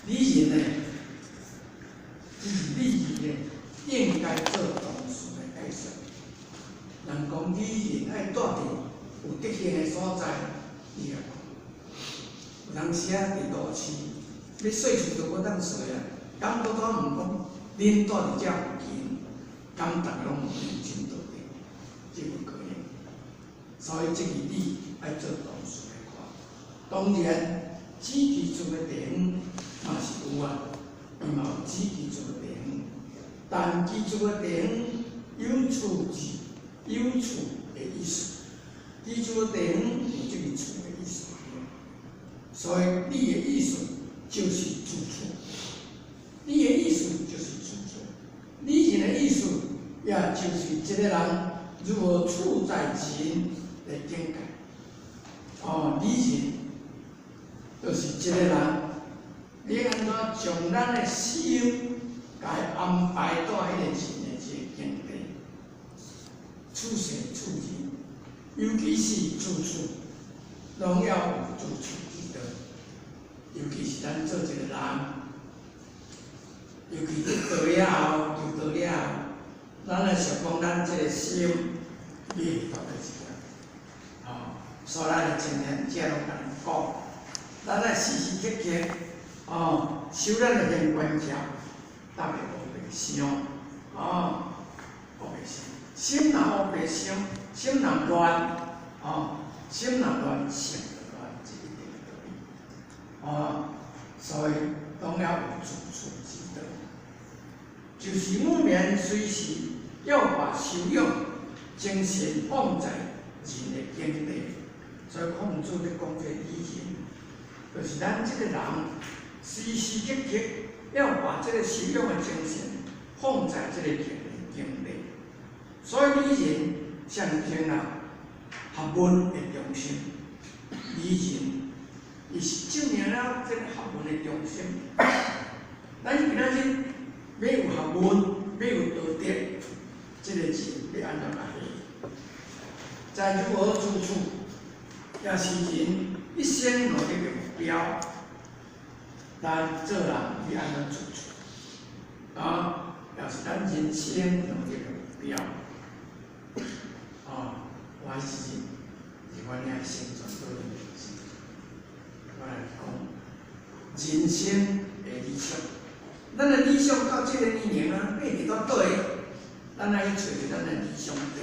女人呢，這是女人呢，應該做同事的介紹。人講女人愛住佇有德行的所在，你來看。有當時啊，佇都市，欲稅厝都無當稅啊，敢拄拄問講，恁住佇遮附近，敢逐个攏問恁真道德，這無可能。所以這個你愛做同事來看。當然，只居住的地方嘛是有啊，伊嘛有只居住的地方，但居住的地方有處字，有處的意思，居住的地方有這個處的意思。所以你的意思就是住處，你的意思就是住處，你人的意思，也就是一個人如何處在人的境界。哦，你人就是一個人，你按怎將咱的心，共伊安排到彼個人的這個境地，處世處人，尤其是住處，攏要有住處之道。尤其是咱做一個人，尤其得道了後，求道了後，咱來想講咱這個心，你會到底是啥？哦，所以咱的青年者攏共咱講，咱愛時時刻刻，哦，修咱的現觀念，特別烏白想，哦，烏白想，心若烏白想，心若亂，哦，心若亂，性就亂，這一定的道理。哦，所以當要有自處之道，就是毋免隨時要把修養精神放在人的境地。所以孔子咧講這個理人，就是咱這個人時時刻刻要把這個修養的精神放在這個境境地。所以理人象徵啊學問的中心，理人。伊是證明了這個學問的中心。咱今仔日欲有學問，欲有道德，這個人欲按怎來？在如何自處，也是人一生努力的目標。咱做人欲按怎自處？啊，也是咱人生努力的目標。啊，我彼時陣是阮遐先傳道的時。我來講，人生的理想，咱的理想到這個年齡啊，爬佇到佗位，咱愛去揣著咱的理想地。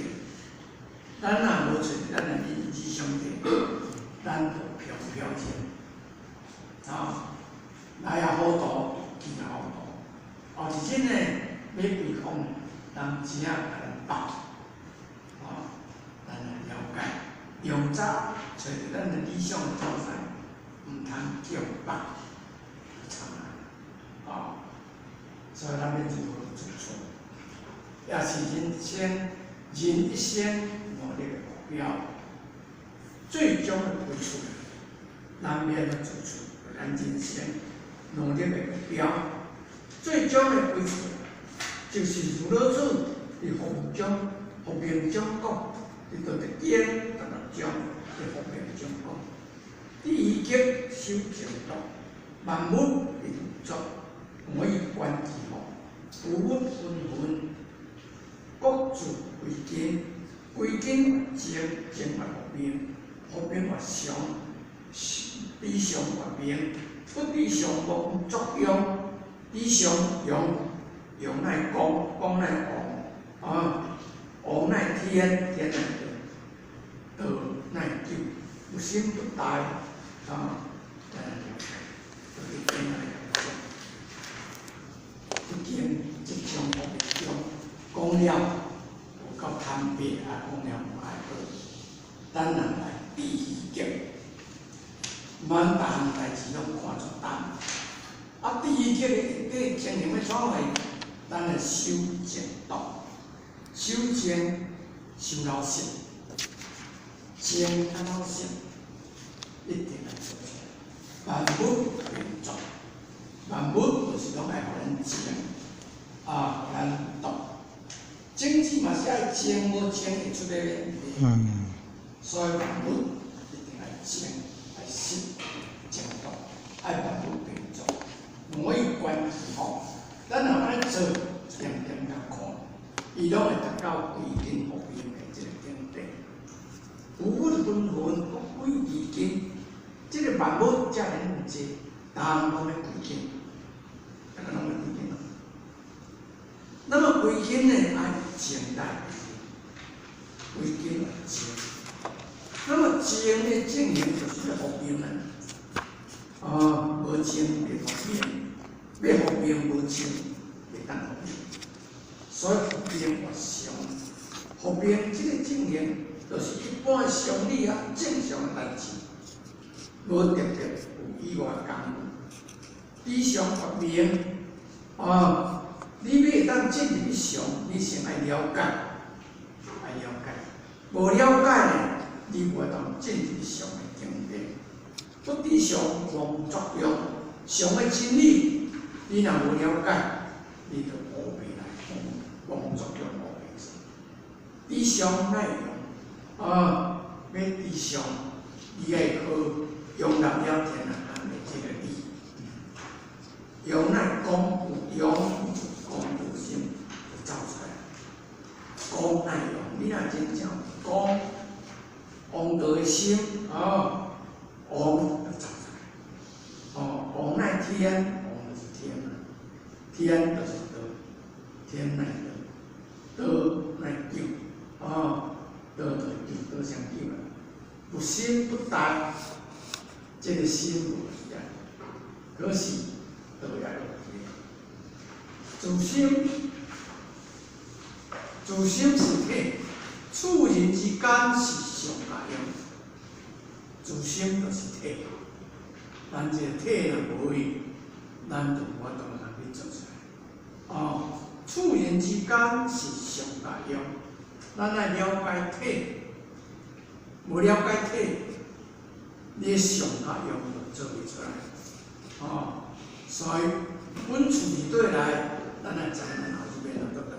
咱若無揣著咱的理想地，咱就飄飄然。啊，來也糊塗，去也糊塗。後一陣呢，欲歸空，人真正共咱放。啊，咱來了解，用早揣著咱的理想的所在。毋通叫放，慘啊！哦，所以咱欲如何自處，也是人生人一生努力的目標，最終的歸處，咱欲按怎自處，咱人生努力的目標，最終的歸處，就是如老子佇佛中、佛經中講，佇道德經十六章佇佛經中講。第一極修靜道，萬物運作，每以觀其吼，有物紛紛，各自為根，歸根越靜，靜越復明，復明越常，知常越明，不知常無作用，知常用，用乃光，光乃王，啊，王乃天，天乃道，道乃久，不生不殆，啊，咱來了解，就是經來了解。這經這章佛經中講了有夠坦白，也講了無愛好，咱人來知彼極，毋通逐項代誌攏看做重。啊，知彼極的底情形欲創貨？咱來修靜道，修靜修老實，靜較老實，一定愛做出來。萬物運作，萬物就是攏愛予咱靜，啊，予咱動。種子嘛是愛靜，無靜會出來袂。所以萬物一定愛靜，愛實，靜動，愛萬物並作，伊攏會達到歸根復命的這個境界。有物紛紛，各歸其根，這個萬物遮爾濟，統攏欲歸根，逐个攏欲歸根。那麼歸根呢，愛靜待，歸根靜。那麼靜的正形就是欲復命啊。哦，無靜袂復命，欲復命無靜袂當復命。所以復命活常，復命這個正形，就是一般的常理啊，正常的代誌，無特別有以外功夫。知常復明，哦，你欲會當進入去常，你先愛了解，愛了解，無了解呢，你無法度進入去常的境界。不知常妄作用，常的真理，你若無了解，你就烏白來講，妄作用烏白做。知常乃用，啊，欲知常，你愛好容納了天下間的這個理，用乃講有用，講有心就走出來。講乃用，你若真正講王道的心，哦，王就走出來。哦，王乃天，王就是天啊，天就是道，天乃道，道乃究，哦，道就是究，道相究啦。不心不呆，這個心無去啊，可是道也落去。自心，自心是體，處人之間是上佳用。自心就是體，咱這個體若無去，咱就無法度通去做出來。哦，處人之間是上佳用，咱愛了解體，無了解體，你的上佳用就做袂出來。哦，所以阮厝佇佗來，咱愛知影咱後一遍若倒轉。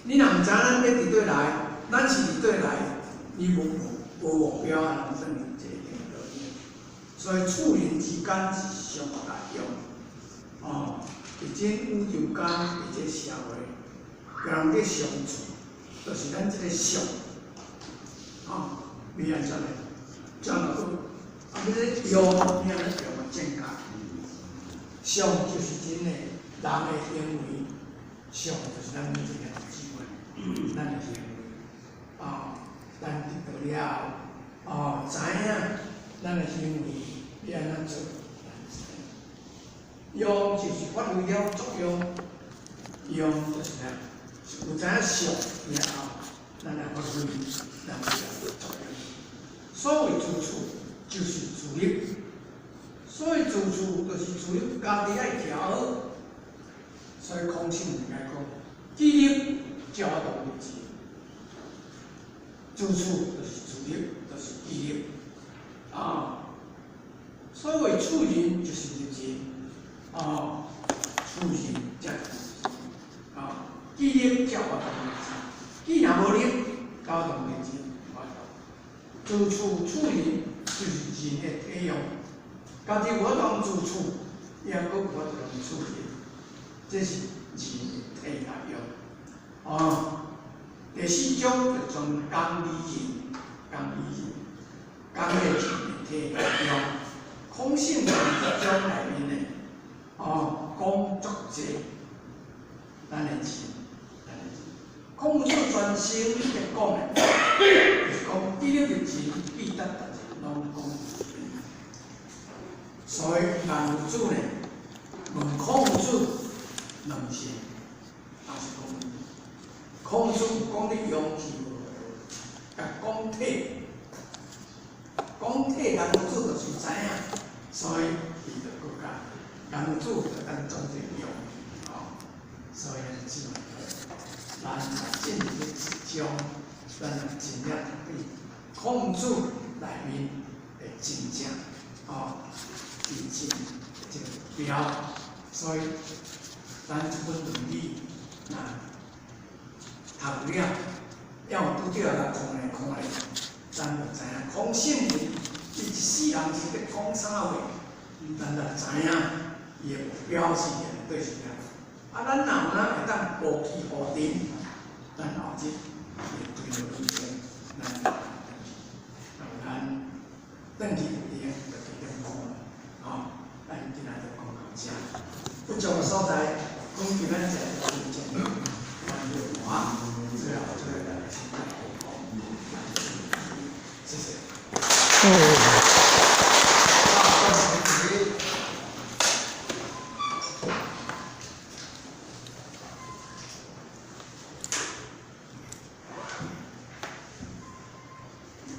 你若毋知咱欲佇佗來，咱是佇佗來，你無無目標啊，人轉去這個道理。所以處人之間是上佳用。哦，佇這宇宙間，佇這社會，共人咧相處，就是咱這個相。哦，欲按怎呢？怎好？啊，欲咧用，欲按怎用正確？相就是真的人的行為，相就是咱每一個姊妹，咱的行為。哦，咱得到了後，哦，知影咱的行為欲按怎做，咱知影。用就是發揮了作用，用就是啥？有知影相了後，咱來發揮咱的作用。所謂自處，就是自律。所謂自處，就是自律，家己愛徛好。所以空性應該講，紀律才有法度維持。自處就是自律，就是紀律。啊，所謂處人就是立人，啊，處人才是啊，紀律才有法度維持。紀若無律，才有法度維持，無法度。自處處人就是人的體用，家己有法度自處，也閣有法度處人，這是人的體用。啊，第四章就從功利人，功利人，功利人的體用，空性這章內面呢，哦，講足濟，咱的錢，咱的錢，孔子全身咧講的，就是講記錄的錢，記得逐日攏講。所以孟子呢，問孔子兩次，也是講，孔子講你勇氣無，共講體，講體，孟子就是知影，所以伊就閣較孟子就當裝做勇，哦，所以咱姊妹，咱若進入這章，咱若真正對孔子內面的真正，哦，真正這個目標，所以咱這本論語，若讀了，要有拄著來看來看來，咱就知影孔聖人伊一世人是咧講啥話，咱就知影伊的目標是佇佗是啥。啊，咱若有哪會當無去予塵，咱後日會對著以前，咱咱轉去會用就對點講吼，咱今仔就講到遮。不足的所在，講叫咱在座聽眾朋友啊，最後最後來請大家講，謝謝。嗯。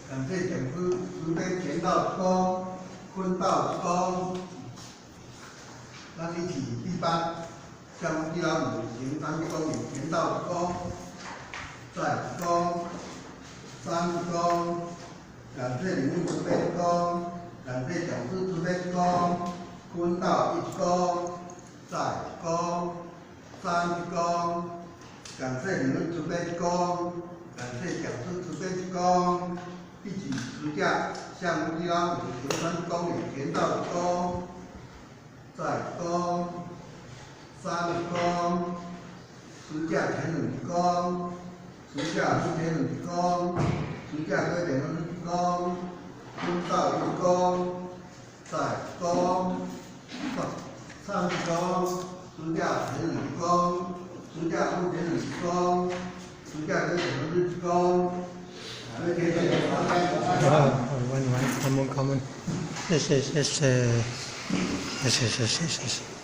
感謝講師慈悲乾道公、坤道公，咱一起一班向地老母行三鞠躬，乾道公、再鞠，三鞠，感謝領悟慈悲公，感謝講師慈悲公，坤道一鞠，再鞠，三鞠，感謝領悟慈悲公，感謝講師慈悲公。一起持架向地老母行三鞠躬，乾道一躬，再鞠，三鞠，持架前兩鞠，持架後前兩鞠，持架過前兩鞠，坤道一躬，再鞠，三鞠，持架前兩鞠，持架後前兩鞠，持架過前兩鞠。啊，完完，come on come on，謝謝謝謝，謝謝謝謝謝謝。